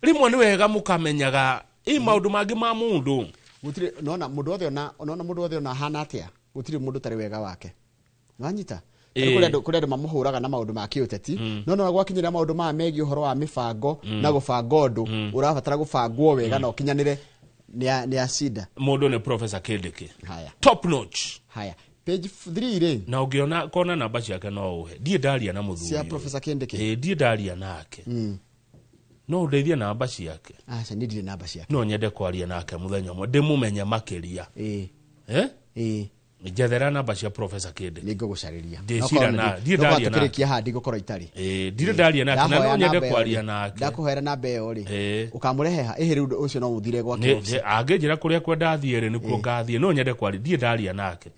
Rĩmwe nĩ wega mũkamenyaga ĩ maũndũ mangĩ ma mũndũ. Gũtirĩ nona mũndũ wothe ona nona mũndũ wothe ona ahana atĩa, gũtirĩ mũndũ ũtarĩ wega wake, nĩwanyita? Ĩĩ. Kũrĩ andũ mamũhũraga na maũndũ ma kĩũteti, no no gwakinyĩra maũndũ maya megiĩ ũhoro wa mĩbango na gũbanga ũndũ ũrabatara gũbangwo wega na ũkinyanĩre, nĩ a shida. Mũndũ nĩ Professor Kindiki. Haya. Top notch. Haya, page 3 rĩ. Na ũngĩona kona namba ciake no ũhe, ndiĩ ndaria na mũthuri Cia ũyũ. Professor Kindiki? Ĩĩ, ndiĩ ndaria nake. No ũndeithie namba ciake? Aca, niĩ ndirĩ namba ciake. No nyende kwaria nake mũthenya ũmwe ndĩmũmenye makĩria. Ĩĩ. Eh? Ĩĩ. Njethera namba cia Professor Kindiki. Nĩ ngũgũcarĩria. Ndĩcira na ndiĩ ndaria nake. Tũkĩrĩkia haha ndigũkorwo itarĩ. Ĩĩ, ndirĩ ndaria nake na no Ndahoya nyende namba ĩyo kwaria rĩ. nake. Ndakũhoera namba ĩyo rĩ, Ĩĩ. ũkamũrehe ha ĩhĩ rĩu ũndũ ũcio no ũthire gwake office. Angĩnjĩra kũrĩa kwenda thiĩ rĩ, nĩkuo ngathiĩ. No nyende kwaria, ndiĩ ndaria nake.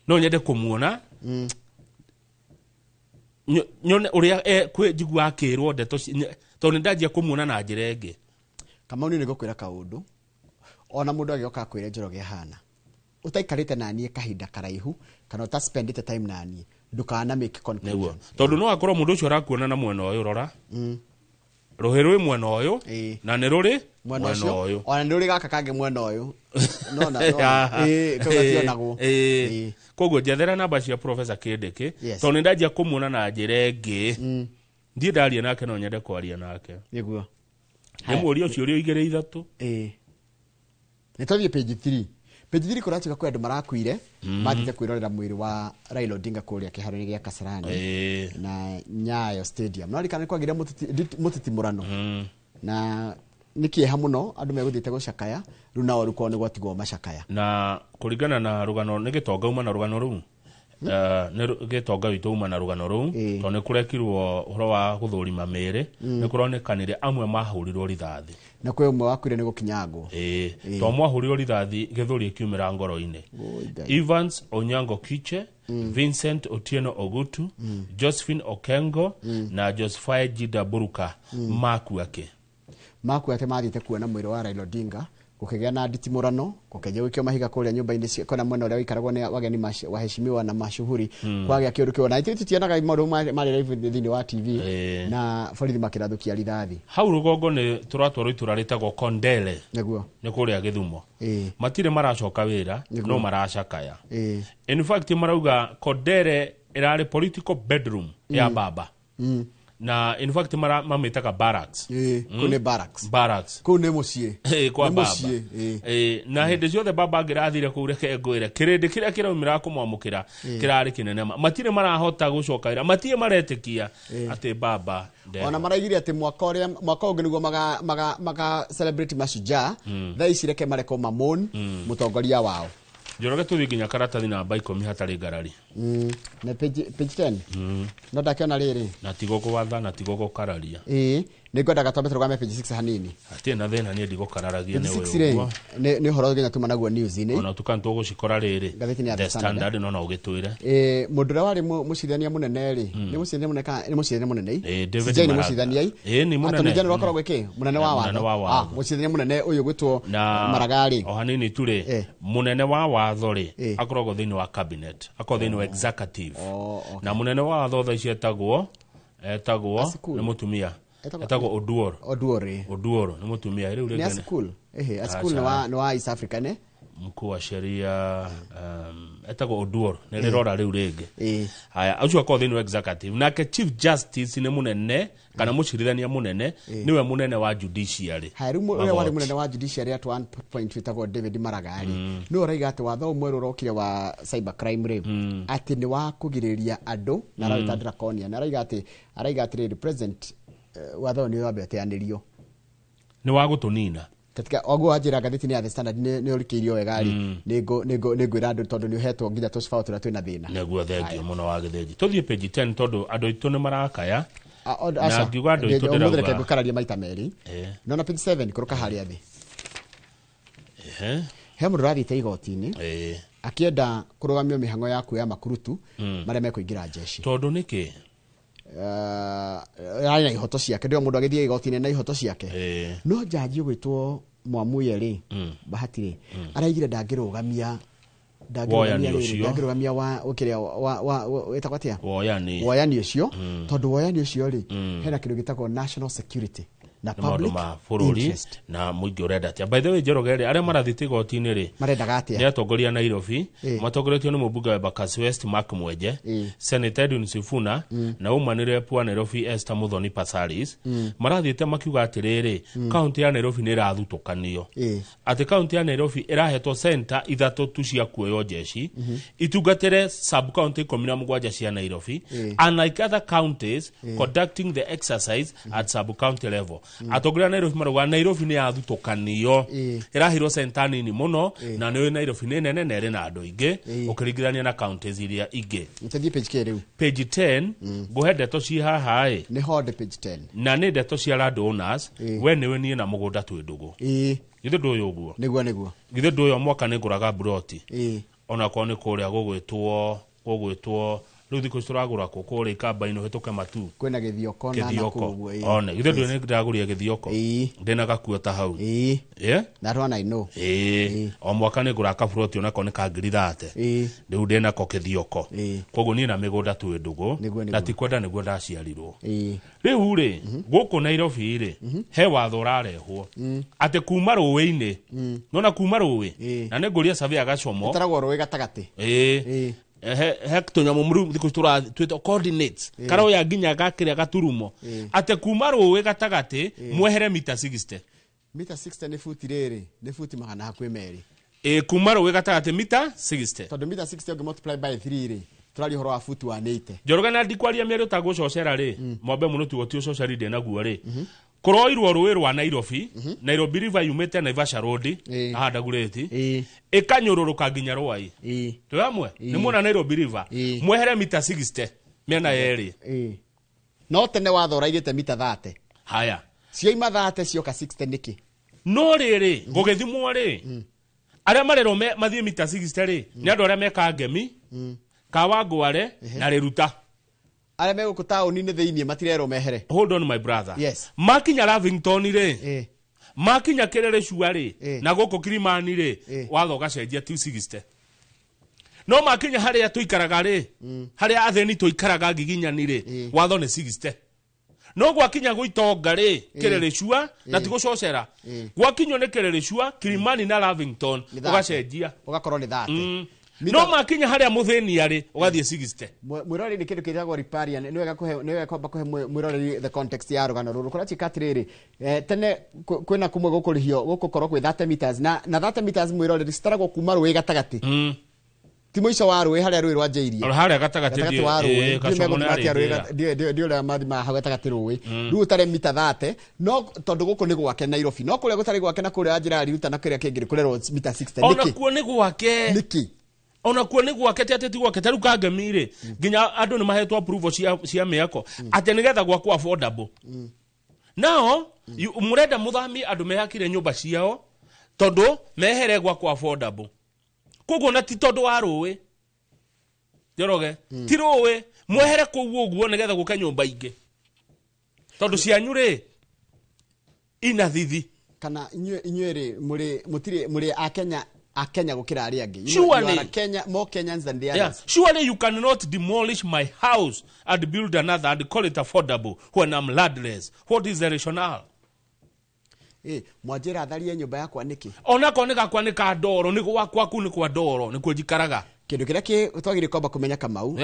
No nyende kũmuona, nyone ũrĩa kwĩ njigua akĩrwo ndeto tondũ nĩ ndanjia kũmuona na njĩra ĩngĩ. Kamau, niĩ nĩngũkwĩra kaũndũ, ona mũndũ agĩoka akwĩre Njoroge ahana ũtaikarĩte naniĩ kahinda karaihu kana ũtaspendĩte time naniĩ, ndũkana make conclusion. Nĩguo, tondũ no akorwo mũndũ ũcio arakuona na mwena ũyũ, rora rũhĩ rwĩ mwena ũyũ na nĩ rũrĩ mwena mwena ũcio ũyũ. Ona nĩ rũrĩ gaka kangĩ mwena ũyũ nona ĩĩ, kau gationagwo. Ĩĩ. Koguo njethera namba cia Professor Kindiki, tondũ nĩ ndanjia kũmuona na njĩra ĩngĩ. Ndiĩ ndaria nake, no nyende kwaria nake. Nĩguo. Nĩ mũũria ũcio ũrĩa igĩrĩ ithatũ. Ĩĩ, nĩ twathiĩ page 3. Page 3 kũratuĩka kwĩ andũ marakuire, mathiĩte kwĩrorera mwĩrĩ wa Raila Odinga kũrĩa kĩharo-inĩ gĩa Kasarani na Nyayo Stadium. No rikana nĩ kwagĩire mũtitimũrano na nĩ kĩeha mũno, andũ megũthiĩte gũcakaya, rĩu nao rĩu korwo nĩ gwatigwo macakaya. Na kũringana na rũgano nĩ gĩtonga uma na rũgano rũu. Nĩ gĩtonga witũ uma na rũgano rũu, tondũ nĩ kũrekirwo ũhoro wa gũthũrima mĩĩrĩ, nĩ kũronekanire amwe mahũrirwo rithathi. Na kwĩ ũmwe wakuire nĩ gũkinyangwo. Ĩĩ, to mwahũrirwo rithathi gĩthũri ĩkiumĩra ngoro-inĩ. Evans Onyango Kiche, Vincent Otieno Ogutu, Josephine Okengo na Josephine Jida Buruka makua kĩ? Makua atĩ mathiĩte kuona mwĩrĩ wa Raila Odinga, gũkĩgĩa na nditimũrano, gũkĩanjia gũikio mahiga kũrĩa nyũmba-inĩ kona mwena ũrĩa waikaragwo nĩ wageni waheshimiwa na mashuhuri. Kwagĩa kĩũndũ kĩu na ithuĩ tũtionaga maũndũ marĩ live thĩinĩ wa TV, na borithi makĩrathũkia rithathi. Hau rũgongo nĩ tũratwarwo itũra rĩtagwo Kondele. Nĩguo. Nĩ kũrĩa Gĩthumo. Matirĩ maracoka wĩra, no maracakaya. In fact marauga Kondere ĩrarĩ political bedroom ya baba, na in fact mamĩtaga barracks. Kũu nĩ barracks. Barracks. Kũu nĩ mũciĩ. Ĩĩ, kwa Nĩ baba. mũciĩ, ĩĩ. Ĩĩ, na hĩndĩ ciothe baba angĩrathire kũu, reke ngwĩre kĩrĩndĩ kĩrĩa kĩraumĩra kũmwamũkĩra kĩrarĩ kĩnene ma. Matirĩ marahota gũcoka wĩra, matirĩ maretĩkia atĩ baba ndeho. Ona maraigire atĩ mwaka ũrĩa mwaka ũngĩ nĩguo maga celebrate mashujaa. Thaa ici reke marekwo mamon mũtongoria wao. Njoroge, tũthiĩ nginya karatathi namba 10 hatarĩ ngarari. Na page 10 no ndakĩona rĩrĩ. Na tigo gwatha na tigo gũkararia. Ĩĩ, Nĩ ngwendaga twambe tũrũgame page 6 hanini. Hatirĩ na thĩna, niĩ ndigũkararagia Page nĩ 6 rĩ, ũguo. nĩ ũhoro nginya tuma naguo news-inĩ. Ona tuka nĩtũgũcikora rĩrĩ. Ngathĩti-inĩ ya The The Standard. Standard, no no ũgĩtwĩre. Mũndũ ũrĩa warĩ mũcirithania mũnene rĩ, nĩ mũcirithania mũnene kana nĩ mũcirithania mũnene? David CJ nĩ Maraga. mũcirithania? Ĩ, nĩ mũnene. Attorney General akoragwo ĩkĩ mũnene wa Mũnene watho. wa watho. Mũcirithania mũnene ũyũ gwĩtwo Na Maraga rĩ, o hanini tu rĩ, mũnene wa watho rĩ, akoragwo thĩinĩ wa cabinet, akoragwo thĩinĩ wa executive. Na mũnene wa watho thaa ici etagwo nĩ mũtumia. Etagwo Oduor. Oduor ĩ. Oduor nĩ mũtumia rĩu Nĩ rĩngĩ. Asikul, ehe, Asikul nĩ wa East Africa ne. Mkuu wa sheria etagwo Oduor, nĩ rĩrora rĩu rĩngĩ. Haya, ũcio akoragwo thĩinĩ wa executive. Nake chief justice nĩ mũnene kana mũcirithania mũnene, nĩwe mũnene wa judiciary. Haya, rĩu ũrĩa warĩ Magoti. mũnene wa judiciary at one point wĩtagwo David Maraga rĩ, nĩwe ũraiga atĩ watho ũyũ mwerũ ũrokire wa cyber crime rĩ, atĩ nĩ wa kũgirĩrĩria andũ na arawĩta draconian. Araiga atĩ, araiga atĩrĩrĩ, president, watho ũyũ nĩ wambe ũteanĩrio. Nĩ wa gũtũnina. Katika oguo wanjĩra ngathĩti-inĩ ya The Standard nĩ ũrikĩirio wega rĩ, nĩ ngwĩra andũ tondũ nĩ ũhetwo nginya tũcibaũ tũrĩa twĩna thĩna. Nĩguo, thengio mũno wa gĩthĩnji. Tũthiĩ page 10 tondũ andũ aitũ nĩ marakaya. Na Aca, ngiuga andũ aitũ ũmũthĩ reke ndĩrauga ngũkararia maita merĩ. Nona page 7 kũrũka harĩa thĩ, he mũndũ ũrathiĩte igoti-inĩ akĩenda kũrũgamio mĩhang'o ya kuoya makurutu marĩa mekũingĩra jeshi. Tondũ nĩkĩ? Arĩ na ihoto ciake, ndĩo mũndũ agĩthiĩ igoti-inĩ na ihoto ciake. No njanji ũgwĩtwo Mwamuye rĩ, Bahati rĩ, araigire ndangĩrũgamia Woyani ndangĩrũgamia rĩrĩ, ũcio. ndangĩrũgamia wa ũkĩrĩa wa wĩtagwo atĩa, Woyani. Woyani ũcio, tondũ woyani ũcio rĩ, hena kĩndũ gĩtagwo national security na Nĩ maũndũ public ma bũrũri interest. Na mũingĩ ũrenda atĩa? By the way, Njoroge rĩ, arĩa marathiĩte igoti-inĩ rĩ, Marendaga atĩa? Nĩ atongoria a Nairobi, matongoretio nĩ mũmbunge wa Embakasi West Mark Mwenje, Senator Edwin Sifuna, na woman rep wa Nairobi Esther Muthoni Pasaris. Marathiĩte makiuga atĩrĩrĩ, kaunti ya Nairobi nĩ ĩrathutũkanio, atĩ kaunti ya Nairobi ĩrahetwo center ithatũ tu cia kuoywo jeshi itungatĩre sub county 17 cia Nairobi, unlike other counties conducting the exercise at sub county level. Atongoria a Nairobi marauga Nairobi nĩ yathutũkanio, ĩraheirwo center nini mũno, na nĩ Nairobi nĩ nene na ĩrĩ na andũ aingĩ ũkĩringithania na counties iria ingĩ. Tũthiĩ page K rĩu. Page 10, ngũhe ndeto ci haha ĩ. Nĩ honde page 10. Na nĩ ndeto cia landowners. We nĩwe niĩ na mũgũnda twĩ ndũgũ. Githĩ ndũyũ ũguo? Nĩguo, nĩguo. Githĩ ndũyũ mwaka nĩ ngũraga mburoti, onakorwo nĩ kũrĩa gũgwĩtwo rĩu thikũ ici tũragũra kũ kũrĩa ikamba-inĩ ũhĩtũke matu. Kwĩna gĩthioko na Gĩthioko. nakũu ũguo, One githĩ ndũyũ nĩ ndĩragũria gĩthioko ndĩna gakuo ta hau? That one I know. Ĩĩ, o mwaka nĩ ngũraga kaburoti onako nĩ ka 30,000. Rĩu ndĩnako kĩthioko. Koguo niĩ na mĩgũnda twĩ ndũgũ. Na ti kwenda, nĩguo ndaciarirwo. Rĩu rĩ, gũkũ Nairobi rĩ, he watho ũrarehwo atĩ kuma rũĩ-inĩ, nona kuma rũĩ, na nĩ ngũria surveyor Gacomo. Ĩtaragwo rũĩ gatagatĩ. Ĩĩ, he tũnyamũ rĩu thikũ ici twĩtwo coordinates, karoya nginya gakĩrĩa gaturumo, atĩ kuma rũĩ gatagatĩ mwehere mita 60. Mita 60 nĩ buti rĩrĩ, nĩ buti magana hakuhĩ merĩ. Ĩĩ, kuma rũĩ gatagatĩ mita 60. Tondũ mita 60 ũngĩ multiply by 3 rĩ, tũraria ũhoro wa buti 180. Njoroge, na ndikwaria mĩario tagũcocera rĩ, mwambe mũno tugo ti ũcoceri ndĩ naguo rĩ, kũroirwo rũĩ rwa Nairobi, Nairobi River, yumĩte Naivasha Road haha Ndagurĩti, ĩkanyũrũrũka nginya Rwai. Twĩ hamwe? Nĩ muona Nairobi River, mwehere mita 60 mĩena yerĩ. No tene watho ũraigĩte mita 30. Haya. Cioima 30 cioka 60 nĩkĩ? No rĩrĩ, gũgĩthimwo rĩ, arĩa marerwo mathiĩ mita 60 rĩ, nĩ andũ arĩa meka ngemi, Kawangware na Rĩruta. Arĩa me gũkũ taũni-inĩ thĩiniĩ matirerwo mehere? Hold on, my brother. Yes. Makinya Lavington rĩ, makinya Kĩrĩrĩcua rĩ, na gũkũ Kilimani rĩ, watho ũgacenjia 260. No makinya harĩa tũikaraga rĩ, harĩa athĩni tũikaraga ngiginyani rĩ, watho nĩ 60. No gwakinya gũitonga rĩ, Kĩrĩrĩcua, na ti gũcocera, gwakinywo nĩ Kĩrĩrĩcua, Kilimani na Lavington, Nĩ 30. ũgacenjia. Ũgakorwo nĩ 30. No makinya harĩa mũthĩni arĩ ũgathiĩ 60. Mwĩroreri, nĩ kĩndũ kĩtagwo riparian. Nĩ wega kũhe, nĩ wega kwamba kũhe mwĩroreri the context ya rũgano rũrũ. Kũratuĩka atĩrĩrĩ, tene kwĩna kumwe gũkũrĩhio gũkũkorwo kwĩ 30 meters, na 30 meters, mwĩroreri, citaragwo kuma rũĩ gatagatĩ, ti mũico wa rũĩ harĩa rũĩ rwanjĩirie. Harĩa gatagatĩ. Gatagatĩ wa rũĩ. Ndiũĩ Gacomo nĩ megũthima atĩa rũĩ arĩthĩra. ndiũĩ ũrĩa mathimaga hau gatagatĩ rũĩ. Rĩu ũtare mita 30, no tondũ gũkũ nĩ gwake Nairobi, no kũrĩa gũtarĩ gwake na kũrĩa njĩra ya riruta na kũrĩa kĩngĩ kũrerwo mita 60. Ona Nĩkĩ? kuo nĩ gwake. Nĩkĩ? Ona kuo nĩ gwake, ti atĩ ti gwake. Ta rĩu kangemi rĩ, nginya andũ nĩ mahetwo approval cia mĩako atĩ nĩgetha gwakwo affordable. Now murenda muthamie andu mehakire nyumba ciao tondu mehere gwakwo affordable. Koguo na ti tondu wa ruwi Njoroge, ti ruwi mwehere kuu uguo nigetha guke nyumba ingi tondu cianyu ri ina thithi. Kana inyuĩ rĩ mũrĩ mũtirĩ mũrĩ a Kenya, a Kenya gũkĩra arĩa angĩ. Surely. You are Kenya, more Kenyans than the others. Surely you cannot demolish my house and build another and call it affordable when I'm landless. What is the rationale? Mwanjĩra tharie nyũmba yakwa nĩkĩ? Onako nĩ gakwa nĩ ka ndoro, nĩ gwakwa kuu nĩ kwa ndoro, nĩkuo njikaraga. Kĩndũ kĩrĩa twagĩrĩire kwamba kũmenya Kamau,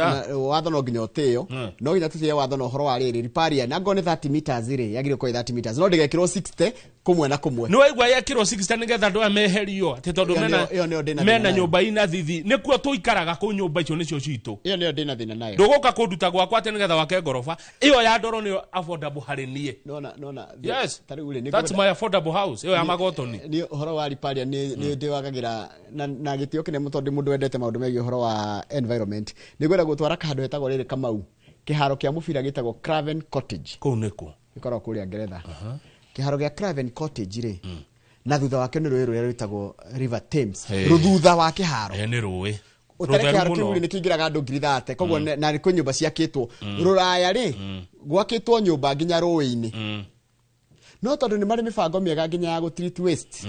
watho no nginya ũtĩo, no nginya tũtĩe watho na ũhoro wa rĩrĩ riparian, angorwo nĩ 30 meters rĩ, yagĩrĩirwo gũkorwo 30 meters, no ndĩgekĩrwo 60 kũmwe na kũmwe. Nĩ waigua yekĩrwo 60 nĩgetha andũ aya meherio atĩ tondũ mena nyũmba ina thithi, nĩkuo tũikaraga kũu, nyũmba icio nĩcio citũ. Ĩyo nĩyo ndĩna thĩna nayo. Ndũgũka kũnduta gwakwa atĩ nĩgetha wake ngoroba, ĩyo ya ndoro nĩyo affordable harĩ niĩ. Nona. Yes. That's my affordable house, ĩyo ya Magotoni. Nĩ ũhoro wa riparian nĩ ndĩwagagĩra na gĩtĩo kĩnene tondũ mũndũ wendete maũndũ megiĩ ũhoro wa environment. Nĩ ngwenda gũtwara kahandũ hetagwo rĩrĩ Kamau, kĩharo kĩa mũbira gĩtagwo Craven Cottage. Kũu nĩkũ? Gĩkoragwo kũrĩa Ngeretha. Kĩharo gĩa Craven Cottage rĩ, na thutha wakĩo nĩ rũĩ rũrĩa rwĩtagwo River Thames. Rũthutha wa kĩharo. Nĩ rũĩ. Ũtarĩ kĩharo kĩu rĩ, nĩ kĩingĩraga andũ 30,000, koguo na kwĩ nyũmba ciakĩtwo. Rũraya rĩ, gwakĩtwo nyũmba nginya rũĩ-inĩ. No tondũ nĩ marĩ mĩbango mĩega nginya ya gũ-treat waste,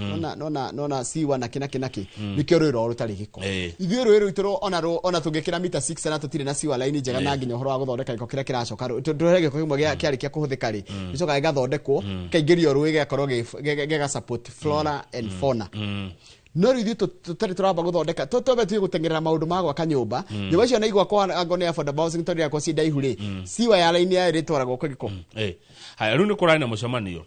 nona siwa na kĩ na kĩ na kĩ, nĩkĩo rũĩ rwao rũtarĩ gĩko. Ithuĩ rũĩ rwitũ ona tũngĩkĩra mita 6 na tũtirĩ na siwa line njega na nginya ũhoro wa gũthondeka gĩko kĩrĩa kĩracoka, tũrehe gĩko kĩmwe kĩarĩkia kũhũthĩka rĩ, gĩcokaga gĩgathondekwo, gĩkaingĩrio rũĩ gĩgakorwo gĩga support flora and fauna. No rĩu ithuĩ tũtarĩ tũramba gũthondeka, twambe tũthiĩ gũteng'erera maũndũ ma gwaka nyũmba. Nyũmba icio na igwakwo angorwo nĩ affordable housing tondũ yakwa ci ndaihu rĩ, siwa ya line yayo ĩrĩtwaragwo kwĩ gĩko. Haya, rĩu nĩ kũrarĩ na mũcemanio.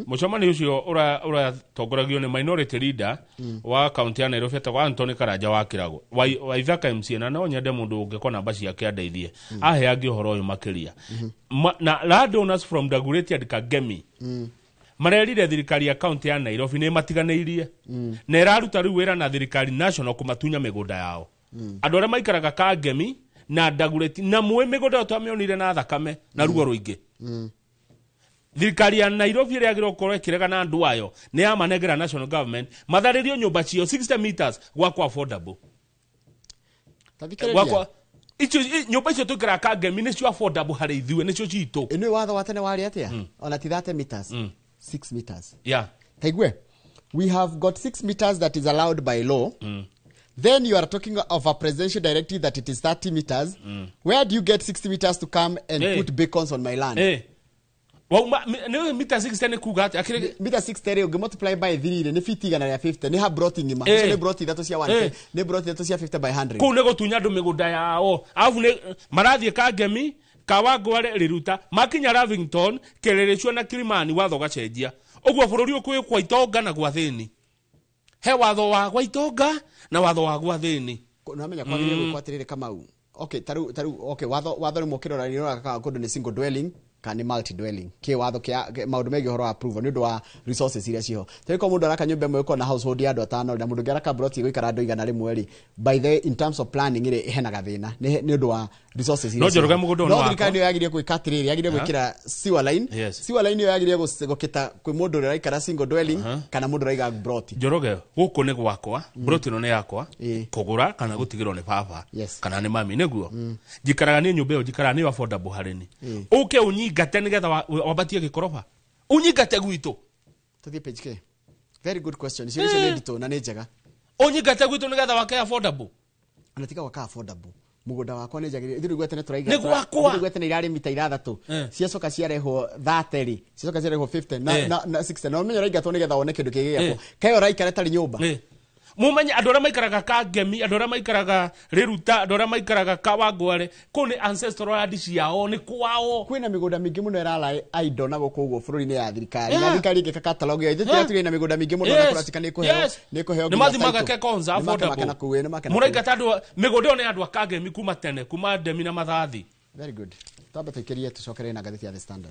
Mũcemanio ũcio ũratongoragio nĩ minority leader wa kaunti ya Nairobi etagwo Anthony Karanja wa Kĩrago wa Ithaka MCA, na no nyende mũndũ ũngĩkorwo namba ciake andeithie aheange ũhoro ũyũ makĩria. Na landowners from Dagoretti and Kangemi marerire thirikari ya kaunti ya Nairobi nĩ matiganĩirie na ĩraruta rĩu wĩra na thirikari national kũmatunya mĩgũnda yao. Andũ arĩa maikaraga Kangemi na Dagoretti na mũĩ mĩgũnda ĩyo twamĩonire na thakame na ruo rũingĩ. Thirikari ya Nairobi ĩrĩa yagĩrĩirwo gũkorwo ĩkĩrega na andũ ayo nĩ yamanengera national government matharĩrio nyũmba ciao 60 meters gwakwa affordable. Gwakwa icio nyũmba icio tũikaraga Kangemi nĩcio affordable harĩ ithuĩ, nĩcio citũ. Ĩno watho wa tene warĩ atĩa? Ona ti 30 meters. 6 meters. Yeah. Taigwe, we have got 6 meters that is allowed by law. Then you are talking of a presidential directive that it is 30 meters. Where do you get 60 meters to come and put beacons on my land? Well, no, mita 60 nĩ kuga atĩa? Mita 60 rĩ, ũngĩ multiply by 3 rĩ, nĩ fiti 150, nĩ ha broti ng'ima. Icio nĩ broti ithatũ cia 150, nĩ broti ithatũ cia 50 by 100. Kũu nĩ gũtunya andũ mĩgũnda yao. Arabu nĩ marathiĩ Kangemi, Kawangware, Riruta, makinya Lavington, Kĩrĩrĩcua na Kilimani, watho ũgacenjia. Ũguo bũrũri ũyũ kwa itonga na gwa thĩni. He watho wa gwa itonga na watho wa gwa thĩni. Nĩwamenya kwagĩrĩire gwĩkwo atĩrĩrĩ Kamau. Okay, tarĩu okay, watho rĩmwe ũkĩrora nĩ ũroraga kana kũndũ nĩ single dwelling kana nĩ multi dwelling. Kĩ watho kĩa maũndũ megiĩ ũhoro wa approval nĩ ũndũ wa resources iria ciho. Tarĩu korwo mũndũ araka nyũmba ĩmwe ĩkorwo na household ya andũ atano na mũndũ ũngĩ araka broti ĩgũikara andũ 100 rĩ, by the in terms of planning rĩ, hena gathĩna nĩ ũndũ wa resources iria No Njoroge ciho. mũgũnda ũyũ No nĩ thirikari wakwa. nĩyo yagĩrĩire gwĩka atĩrĩrĩ, yagĩrĩire gwĩkĩra sewer line. Sewer line ĩyo yagĩrĩire gũkĩta kwĩ mũndũ ũrĩa ũraikara single dwelling kana mũndũ ũraiga broti. Njoroge, gũkũ nĩ gwakwa, broti ĩno nĩ yakwa, kũgũra kana gũtigĩrwo nĩ baba kana nĩ mami, nĩguo njikaraga niĩ nyũmba ĩyo njikaraga nĩyo affordable harĩ niĩ. Ũke ũnyingate nĩgetha wambatie gĩkoroba, ũnyingate gwitũ. Tũthiĩ page K. Very good question. Icio nĩ nditũ na nĩ njega. Ũnyingate gwitũ nĩgetha wake affordable. Ona tiga gwaka affordable. Mũgũnda wakwa nĩ njagĩrĩire. Ithuĩ rĩu tene tũraiga. Nĩ gwakwa. Ithuĩ tene irarĩ mita 6. Ciacoka ciarehwo 30 rĩ. Ciacoka ciarehwo 50 na 60. Na ũmenye ũraingatwo nĩgetha wone kĩndũ kĩngĩ gĩakwo. Kaĩ ũraikara tarĩ nyũmba. Mumenye andũ arĩa maikaraga Kangemi, andũ arĩa maikaraga Riruta, andũ arĩa maikaraga Kawangware, kũu nĩ ancestral land ciao, nĩ kwao. Kwĩna mĩgũnda mĩingĩ mũno ĩrara idle na gũkũ ũguo bũrũri-inĩ ya thirikari. Na thirikari ĩngĩka catalog yayo. Ithuĩ tũrĩ na mĩgũnda mĩingĩ mũno na kũratika nĩ kũheo, nĩ kũheo Nĩ mathimaga ke konza Nĩ affordable. makena kũu, nĩ makena kũu. Mũraingata andũ mĩgũnda ĩyo nĩ andũ a Kangemi kuma tene, kuma Ndemi na Mathathi. Very good. Twambe tũikĩrie tũcokerere na ngathĩti ya The Standard.